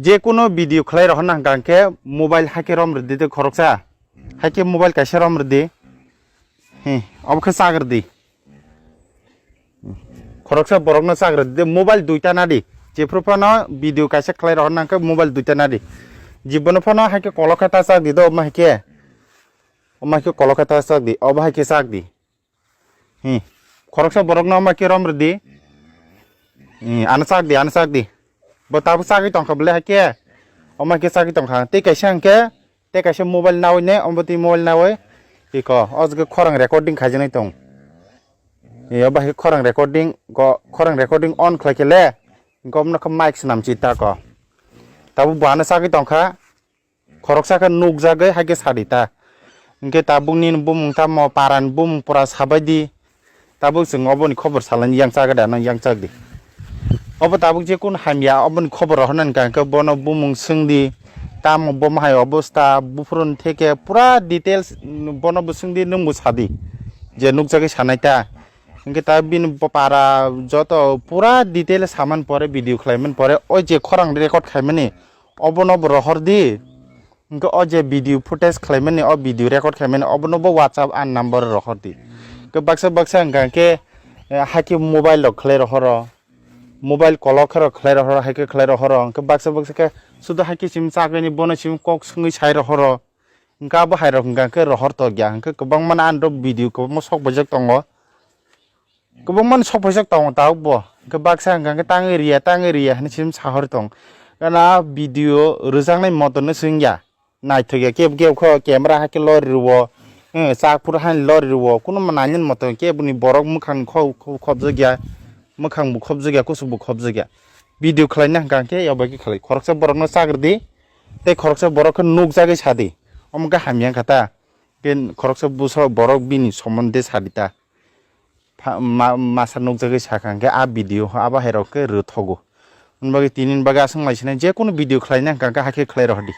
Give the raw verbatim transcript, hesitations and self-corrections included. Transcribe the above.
Je kuno video khlai rohorna hwnkha khe mobile haikhe rom rwdi de khoroksa. Haikhe mobile kaisa rom rwdi. Hi, obo khe chak rwdi. Khoroksa borokno chak rwdi de mobile duita nadi. Jephru phano video kaisa khlai rohorna hwnkhe mobile duita nadi. Jibono phano haikhe kolok khe ta chak di do omo haikhe. Omo haikhe kolok khe ta chak di. Obo haikhe chak di. Hi. Khoroksa borokno omo khe rom rwdi. Hi, ano chak di, ano chak di. Bo tabuk chagwi tongkha bwle haikhe. Omo khe chagwi tongkha. Tei kaisa hwnkhe, tei kaisa mobile nawi ne, omo twi mobile nawi. Iko, o jaga khorang recording khaijaknai tong. Hi, obo hai khorang recording, go, khorang recording on khlai khe le. Go omo khe mic swnam chi ta ko. Tabuk bo ano chagwi tongkha. Khoroksa khe nukjagwi haikhe sadi ta. Hinkhe tabukni bumung tamo parani bumung pura sabai di. Tabuk chwng oboni khobor salani yang chagada no yang chagdi. Obo tabuk je kun hamya oboni khobor rohornani hwnkhe bono bumung swngdi. Tamo bomo hai obosta buphuruni theke pura details bono bo swngdi nwngbo sadi. Je nukjagwi sanai ta. Hinkhe ta bini bo para joto pura detail saman pore video khlaiman pore o je khorang record khaimani obono bo rohor di. Hinkhe o je video footage khlaimani, o video record khlaimani, obono bo WhatsApp ani number rohor di. Hinkhe baksa baksa hwnkha khe, eh, haikhe mobile rok khlai rohoro, mobile kolok khe rok khlai rohoro, haikhe khlai rohoro. Hinkhe baksa baksa khe sudu haikhe sim chagwini bono sim kok swngwi sai rohoro. Hinkhe abo hai rok hwnkha khe rohor tokya. Hinkhe kwbangma ani rok video kwbangma sok paijak tongo. Kwbangma ni sok paijak tongo tabuk bo. Hinkhe baksa hwnkha khe tangwi riya, tangwi riya hinwi sim sahor tong. Gana video rwjaknai motor no swngya. Naithokya kebo kebo kho camera hakhe lori rwo. Eh, chak phuru hani lori rwo. Kuno ma nainani motor kebo ni borok mwkhang kho-, kho-, khobjakya. Mwkhang bo khobjakya, kusu bo khobjakya. Video khlaina hwnkha khe yobai khe khlai. Khoroksa borok no chak rwdi. Tei khoroksa borok khe nukjagwi sadi. Omo khe hamya wngkha ta. Khe khoroksa bwsa borok bini somonde sadi ta. Pha-, ma-, masa nukjagwi sakha hwnkhe a video ho abo hai rok khe rwthogo. Hwnbagwi tini ni bagwi aswk lai sinai je kunu video khlaina hwnkha khe hakhe khlai rohordi.